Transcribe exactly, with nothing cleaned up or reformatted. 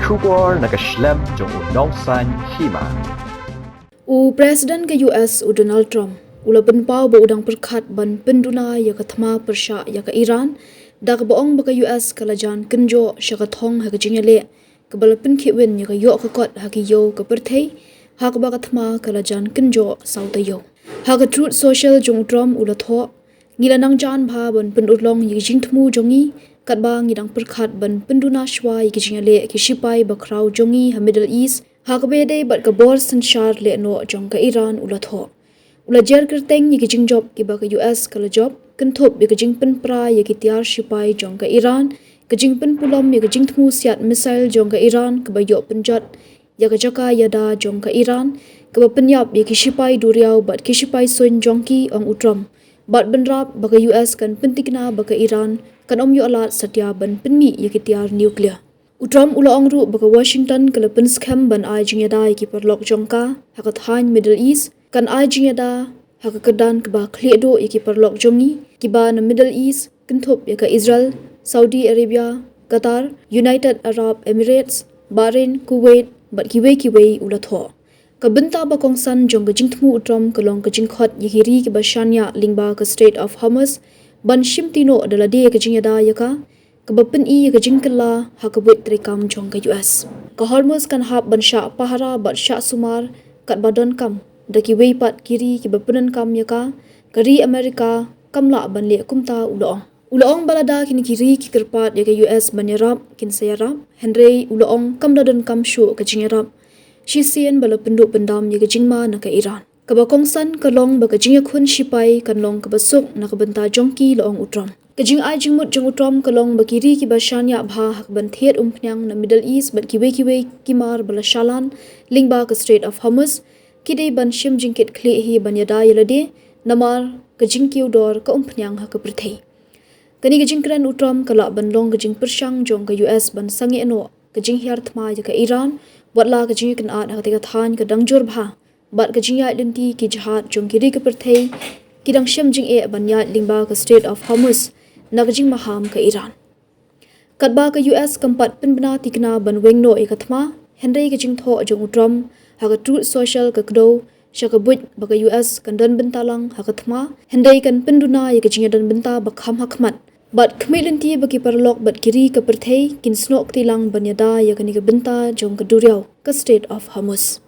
khubor na ka shlem jong u nongsaiñ hima. U President ka U S u Donald Trump u la pynpaw ba u dang pyrkhat ban pynduna ïa ka thma pyrshah ïa ka Iran, da kaba ong ba ka U S ka la jan kynjoh sha ka thong ha ka jingïaleh kaba la pynkhih win ïa ka ïoh ka kot ha ki ïew ka pyrthei, ha kaba ka thma ka la jan kynjoh saw taïew. Ha ka Truth Social jong u Trump u la thoh, ngi la nang jan bha ban pynurlong ïa ki jingthmu jong ngi, katba ngi dang pyrkhat ban pynduna shuwa ïa ki jingïaleh ki shipai bakhraw jong ngi ha Middle East, ha kaba ïadei bad ka bor synshar lehnoh jong ka Iran, u la thoh. U la jer kyrteng ïa ki jingjop kiba ka U S ka la jop, kynthup ïa ka jingpynpra ïa ki tiar shipai jong ka Iran, ka jingpynpulom ïa ka jingthmu siat missile jong ka Iran kaba ïoh pynjot ïa ka jaka ïada jong ka Iran, kaba pynïap ïa ki shipai duriaw bad ki shipai suiñ jong ki, ong u Trump. Bad bynrap ba ka U S kan pyntikna ba ka Iran kan ym ïoh lad satia ban pynmih ïa ki tiar nuclear. U Trump u la ong ruh ba ka Washington ka la pynskhem ban ai jingïada ïa ki paralok jong ka ha ka thaiñ Middle East, kan ai jingïada ha ka kyrdan kaba khlieh duh ïa ki paralok jong ngi kiba na Middle East, kynthup ïa ka Israel, Saudi Arabia, Qatar, United Arab Emirates, Bahrain, Kuwait bad kiwei kiwei, u la thoh. Ka bynta ba kongsan jong ka jingthmu u Trump ka long ka jingkhot ïa ki ri kiba shaniah lyngba ka Strait of Hormuz ban shimti noh da lade ka jingïada ïa ka, kaba pyni ïa ka jingkylla ha ka buit treikam jong ka U S. Ka Hormuz kan hap ban shah pahara bad shah sumar katba donkam da kiwei pat ki ri kiba pyndonkam ïa ka, ka ri America kam lah ban leh kumta, u la ong. U la ong ba lada kine ki ri ki kyrpad ïa ka U S ban ïarap, kin sa ïarap, hynrei u la ong kam da donkam shuh ka jingïarap shisien ba la pynduh pyndam ïa ka jingma na ka Iran. Kaba kongsan ka long ba ka jingïakhun shipai kan long kaba suk na ka bynta jong ki, la ong u Trump. Ka jingai jingmut jong u Trump ka long ba ki ri kiba shaniah bha ha ka ban thied umphniang na Middle East bad kiwei kiwei ki mar ba la shalan lyngba ka Strait of Hormuz, ki dei ban shim jingkit khlieh hi ban ïada ïa lade namar ka jingkiew dor ka umphniang ha ka pyrthei. Kane ka jingkren u Trump ka lah ban long ka jingpyrshang jong ka U S ban sangeh noh ka jinghiar thma ïa ka Iran, wat la ka jingïakynad ha katei ka thaiñ ka dang jur bha bad ka jingïaid lynti ki jahaj jong ki ri ka pyrthei ki dang shem jingeh ban ïaid lyngba ka Strait of Hormuz na ka jingmaham ka Iran. Katba ka U S kam pat pynbna thikna ban weng noh ïa ka thma, hynrei ka jingthoh jong u Trump ha ka Truth Social ka kdew sha ka buit ba ka U S kan don bynta lang ha ka thma, hynrei kan pynduna ïa ka jingïadon bynta ba kham ha khmat. Bad khmih lynti ba ki paralok bad ki ri ka pyrthei kin snoh kti lang ban ïada ïa kane ka bynta jong ka duriaw, ka Strait of Hormuz.